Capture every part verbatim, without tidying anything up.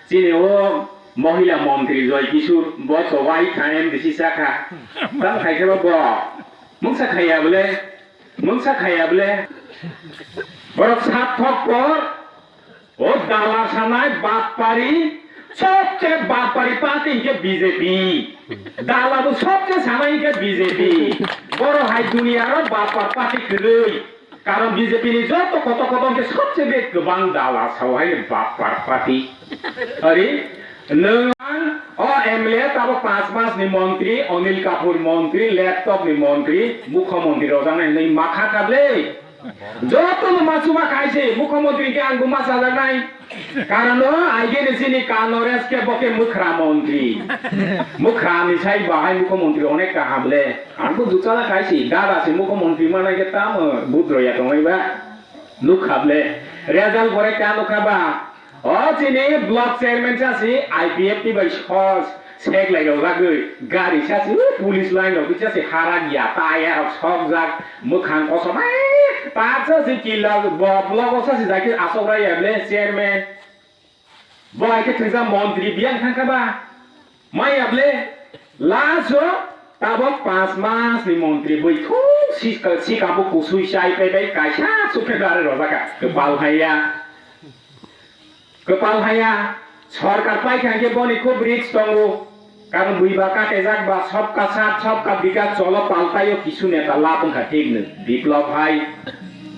Chini o mohila montri Joy Kishore, bo to wai kha M D C sakha. Tam khai khe bo, mungsa khaiya bole, mungsa khaiya bole. Borok sat thok por, o dala sanai bapari, sobche bapari party hinkhe B J P. Dala bo sobche sanai hinkhe B J P. Borok hai duniya ro bapar party kwrwi. Karon B J P ni joto kotor kotor khe sobse bek kwbang dala sao hai bapar party. Ari, nwng ang o M L A tabok panch mas ni montri, Anil Kapoor montri, laptop ni montri, mukho montri rojak nai hinwi makha kable. Joto no ma chuma khai se, mukho montri khe ang bo ma chajak nai. Karon o aige ni chini Kano res khe bo khe mwkhra montri. Mwkhra ni sai bahai mukho montri onek kaham le. Ang bo juchala kaisi, dada se mukho montri manai khe tamo budroya tongnai ba. Nukha ble. Result bore ka nukha ba. O chini block chairman chasi I P F T bai sos sek lai rok jagwi. Gari chasi, u, police line rok chasi harak ya, taya rok sok jak, mwkhang kosom, ai, ta chasi kila, bo block o chasi jaki asok rai ya ble chairman. Bo hai khe thwngsa montri biyang thang kha ba. Maya ble last o tabok panch mas ni montri bui thung sika, sika bo kusui chai pai bai kaisa sukhe dare rojak kha. Kwpal haiya. Kwpal haiya. Sorkar pai kha khe boni khub risk tongo. Karon bui ba katejak ba, sobka saath, sobka bikas cholo paltaio kisu neta lab wngkha thik no. Biplab hai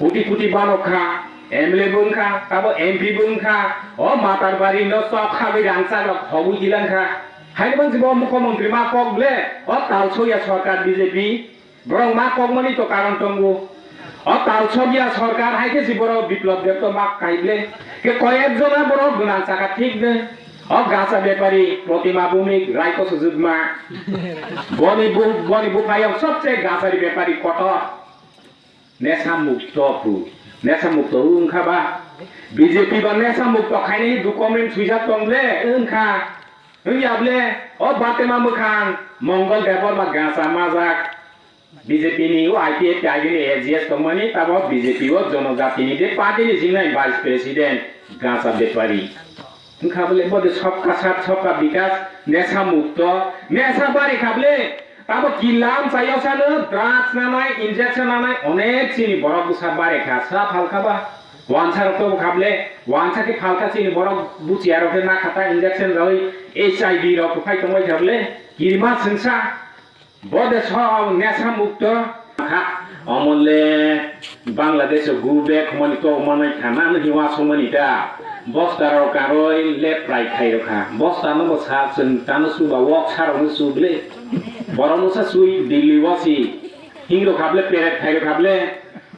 koti koti banok kha, M L A bo wngkha, tabo M P bo wngkha, o Matarbari no chok khagwi rangchak rok khogwi tilang kha. Haini bangsi bo mukho montri ma kok ble, o talsokya sorkar B J P, borok ma kokmani to karon tongo. O talsokya sorkar hai khe si borok Biplab Deb to ma kai ble. Ke koyek jona borok gwnang chakha thik de. O gasa bepari Protima Bhumik, Raiko Sujutma. Boni bu-, boni buphayok sobse gasari bepari kotor. Nesa mukto hu. Nesa mukto hu wngkha ba? B J P ba nesa mukto khainai document swijak tong ble wngkha. Wngya ble o Batema mwkhang Mongol Debbarma gasa majak. B J P ni o I P F T agini A G S tongmani, tabo B J P o Jonojatini de party ni jingnai vice president gasa bepari. Wngkha bole bo de sobka saath, sobka bikas, nesa mukto, nesa bari kha bole. Tabo kilam chayo sano drugs nanai, injection nanai, onek chini borok bwsa bari kha, sa phal kha ba. Wansa rok to kha bole, wansa khe phal kha chini borok buchiya rok khe na kha ta injection roi, H I V rok phai tongbai kha bole, kirima sengsa. Bo de sok nesa mukto. Ha, omo le Bangladesh o go back hwnmani to manai kha na, nini wasongmani ta. Bosta rok karwi left right khai rw kha. Bosta no bo sa chwng tano su ba wok sa rok no su ble. Borok no sa sui Delhi o si. Hing rw kha ble peret khai rw kha ble.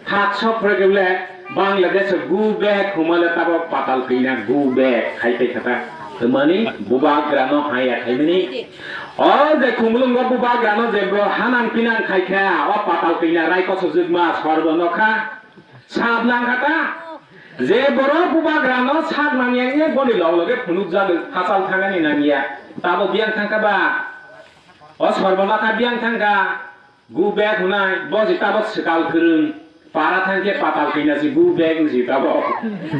Thak sok phre khe ble Bangladesh o go back hwnma le tabo patal kina go back khai pai kha ta. Hwnmani bubagra no haya khaimani. O je khumulung no bubagra no je bo hanang pinang khai kha, o patal kina rai koso jwkma sorbo no kha. Sab nang kha ta. Je borok bubagra no sak nang yang ye boni log loge phunuk jagwi hachal thangani nang ya. Tabo biyang thang kha ba. O sorbo no kha biyang thang kha. Go back hwnai, bo si tabok swkal kwrwng, para thang khe patal kina si go back wng si tabok.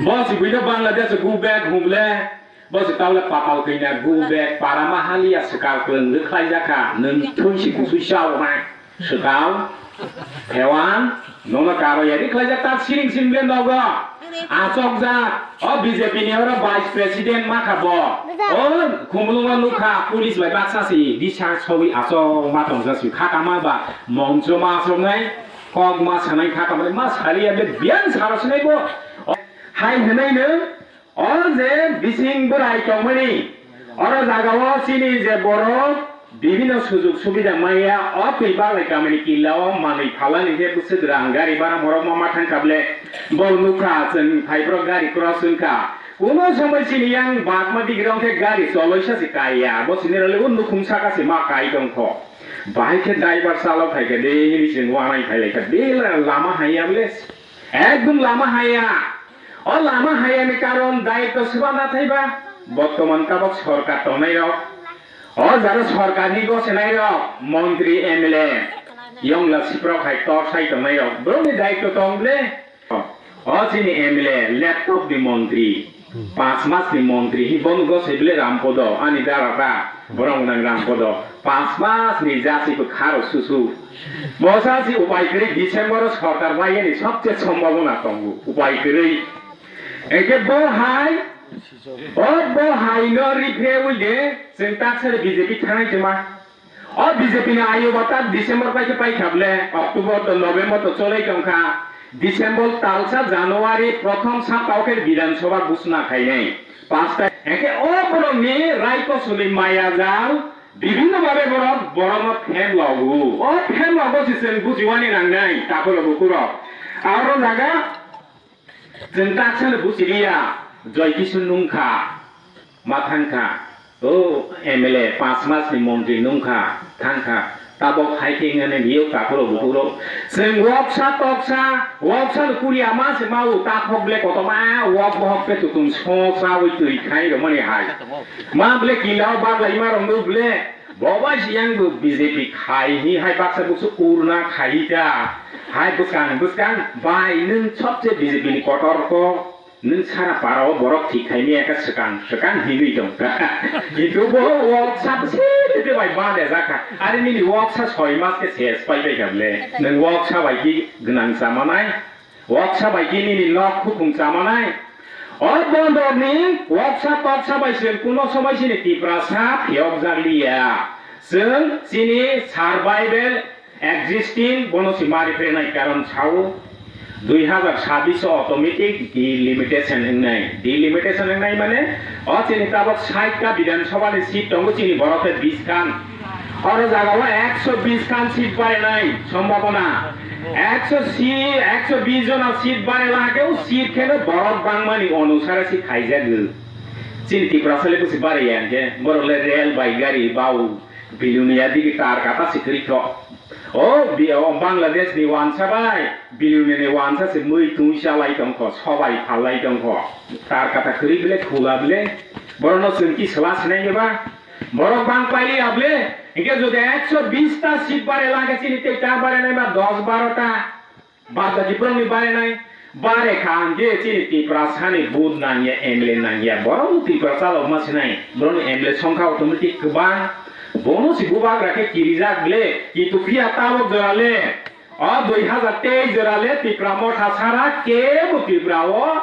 Bo si buino Bangladesh go back hwnle, bo si tabok patal kina go back, para ma haliya swkal kwrwng rwkhlai jakha, nwng thung si kusui sa rwnai. Swkal, hewan, nono karo ya rwkhlai jak ta siring siring le nogo. Achokjak, o B J P ni oro vice president ma kha bo. O khumulungo nukha, police bai baksa si, di sa sogwi achok ma tongsa si, kha kama ba, mongso ma achoknai, kok ma sanai kha kama, ma saliya be biyang saro sinai bo. O, hai hinai no, o je bising bwrai tongmani, oro jaga o chini je borok, Bibhinno sujug subida maya, o twi baglai kamani killa o manwi phalani khe bwswk rang gari bara morok ma ma thang kha ble. Bo nukha chwng phaibrok gari cross wngkha. Kuno somoi chini yang bagma digira wngkhe gari choloisa se kaiya. Bo chini rwle o nukhung saka se ma kai tongkho. Bahai khe driver chalok hai khe de hini chwng wanai phai lai kha. De la-, lama haiya ble. Ekdum lama haiya. O lama hayani karon daitw swba nathai ba. Bottoman tabok sorkar tongnai rok. O jaro sorkarni gosonai rok, montri, M L A, yongla siprok hai tor sai tongnai rok, borokni daitw tong ble. O chini M L A, laptop ni montri, Panch mas ni montri hi bono gosai bile Rampodo, ani dara ta, borok nang Rampodo. Panch mas ni jasi bo kharo susu. Bosa si upai kwrwi December o sorkar bai yani sobse sombhabona tongo. Upai kwrwi. Eke bo hai, o bo hai no riphe ui de, chwng taksa de B J P thangnai tuma. O B J P ni ayo bata December pai khe pai kha ble, October to November to cholai tong kha. December talsa January prothom saptao khe Bidhan Sabha ghoshona khainai. Panch ta, eke o borok ni rai kosoni maya jal, bibhinno bhabe borok, borok no phem logo. O phem logo si chwng bujiwani nangnai, takuro bukurok. Aro jaga, Chwng taksano buchiliya, Joy Kisun nungkha, ma thangkha. O M L A panch masni montri nungkha, thangkha. Tabok hai khe wngmani biyo takuro bukuro. Chwng woksa toksa, woksa no kuriya ma se mau, takhok ble kotorma, wok bohok pe tutung songsa ui twi khai romani hai. Ma ble kila o baglai ma rong ble. Bo bai si yang bo B J P khai hi hai baksa buksu urna khai ta. Hai bwskang bwskang bai nwng sobse B J P ni kotor ko nwng sara para o borok thik khai miya ka swkang swkang hinwi tong ka. Kintu bo wok sab se te bai ba de jakha. Ari nini wok sa soi mas ke ses pai pai ka ble. Nwng wok sa bai ki gwnang chamanai. Woksa bai khe nini nok hukhung chamanai. O bondorni woksa toksa bai chwng kuno sobai chini Tiprasa phiyokjak liya. Chwng chini survival existing bono si mari prenai karon sao dui hazar sabbish o automatic delimitation wngnai. Delimitation wngnai mane o chini tabok sait ta Bidhan Sabha ni seat tongo chini borok khe bish khan. Oro jagao ekso bish khan seat barenai sombhabona. Ekso si, ekso bish jona seat barela hake o seat kheno borok bangmani onusare si khaijago. Chini Tiprasa le busi bareya hingke borok le rel bai gari bau bilunia digi tar kata si kwrwi kho. O bi-, o Bangladesh ni wansa bai bilunia ni wansa se mui tungsa lai tongkho, sobai phalai tongkho. Tar kata kwrwi bile khula bile borokno chwng ki sela sinai ba? Borok bang paili able, hingke jodi ekso bish ta seat bare lage chini tei ta bare nai ma dos baro ta, bad baki borokni bare nai, bare kha hingke chini Tiprasani vote nangya, M L A nangya, borok Tiprasa rok ma sinai, borokni M L A songkha automatic kwbang, bono si bubagra khe kirijak ble, kintu phiya tabok jora le, o dui hazar teis jora le Tipra Motha sara kebo Tripura o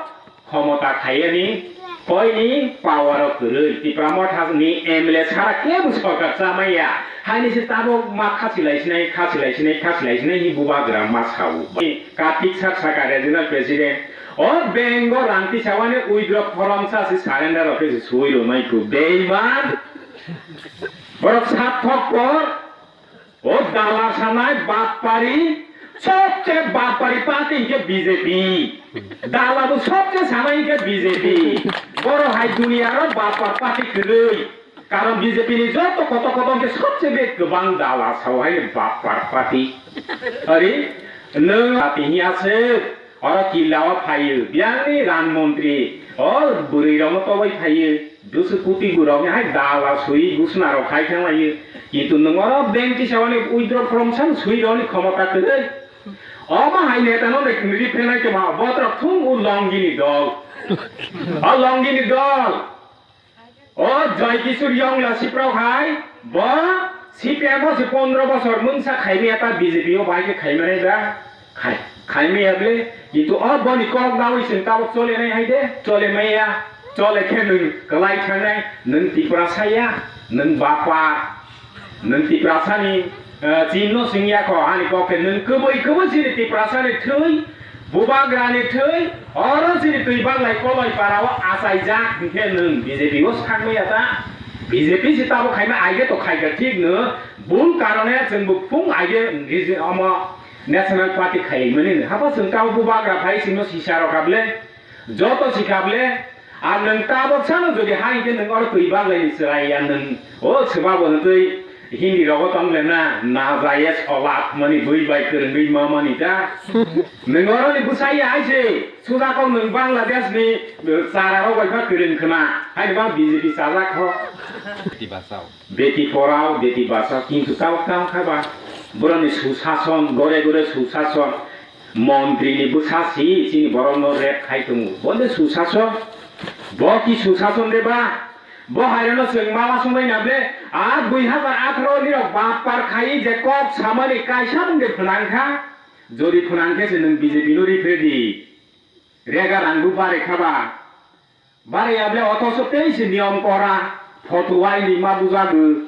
khomota khaiyani koini power o kwrwi Tipra Motha ni M L A sara kebo sorkar chamaya. Haini se tabok ma khasilai sinai, khasilai sinai, khasilai sinai hi bubagra ma sao. Kartik sir saka regional president. O bank o rang tisawani withdraw form sa se surrender office sui rwnai ku. Beiman. Borok sathok por. O dala sanai bapari, sobse bapari party hingke B J P. Dala bo sobse sanai hingke B J P. Boro hai duniya ro bapar party kwrwi. Karon B J P ni joto koto koto hingke sobse be kwbang dala sao hai bapar party. Ari, nwng party hiya se. Oro killa o phaio, biyangni ran montri, o bwrwi rokno toboi phaio, dusu kuti burokni hai dala sui gusna rok khai thang laio. Kintu nwng oro bank tisawani withdraw form sang sui rokni khomota kwrwi. Omo hai neta no riphenai tongma, botrok thung u longini dol. O longini dol. O Joy Kishore Yongla Siprok hai, bo C P M o se pondro bosor mungsa khaimaya ta B J P o bai khe khaimanai ba? Khai, khaimaya ble, kintu o boni kok dawi chwng tabok chole nai hai de, chole maya, chole khe nwng kwlai thangnai, nwng Tiprasa ya, nwng bapa. Nwng Tiprasani, eh, chinno singya kho, ani kok khe nwng kwbwi kwbwi chini Tiprasani thwi, bubagrani thwi, oro chini twi baglai koloi parao achaijak, hinkhe nwng B J P o sakmaya ta? B J P se tabok khaima aige to khaikha thik no, bun karone chwngbo phung aige riji-, omo National Party khailaimani no. Habo chwng tabok bubagra phai chwngno sisa rokha ble? Joto sikha ble, ar nwng tabok sano jodi hai khe nwng oro twi baglaini chwrai ya nwng, o swbabo hwtwi Hindi rogo tong le na, na jaya solak mani bui bai kwrwngwi ma mani ta. Nwng oro ni bwsai ya hai se, suda kok nwng Bangladesh ni, eh, chara rok bai pha kwrwng khna, hai ba B J P chajak kho. Beti bachao. Beti porao, beti bachao, kintu tabok tamo kha ba, boroni susason, gore gore susason, montri ni bwsa si chini borok no rep khai tongo. Bonde susason, Bo ki susason de ba? Bo hairano chwng mala songbai na ble? A dui hazar atharo ni rok bapar khai je kok samani kaisa mung de phnang kha. Jodi phnang khe se nwng B J P no ripre di. Rega rang bu bare kha ba. Bare ya ble otoso tei se niyom kora. Photo wai ni ma bujago.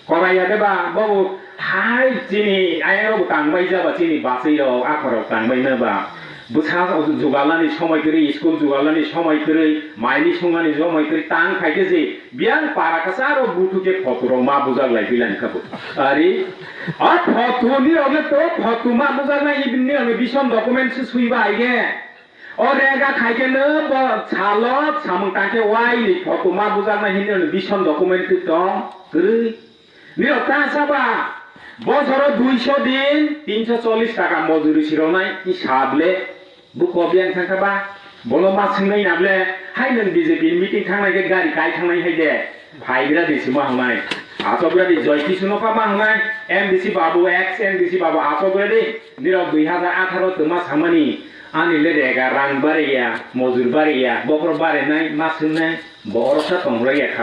Korai ya de ba, babu, hai, chini ayang rok tang bai ja ba, chini basai rok, akhor rok tang bai na ba. Bwsa jugalani somoi kwrwi, school jugalani somoi kwrwi, maili songani somoi kwrwi, tang khai khe se, biyang para kasa rok buthu khe photo rok ma bujak lai bilai kha bo. Ari, a photo ni rok le to photo ma bujak nai, ibni rok ni bison document se sui ba ai ge. O rega khai khe no bo salo samung tang khe wai ni photo ma bujak nai hinwi bison document tong kwrwi. Nirok ta saba, bosoro duiso din, tinso chollis taka mojuri siroknai, i sable, buko biyang thangkha ba, bono ma swngnai na ble, hai nwng B J P meeting thangnai khe gari kai thangnai hai de, phaigra di sima hwngnai, achokgra di Joy Kisu no pha ma hwngnai, M D C babu, ex M D C babu achokgra di, nirok dui hazar atharo twma samani, ani le rega rang bariya, mojur bariya, bokhorok barinai, ma swngnai, bo oroksa tongra ya kha.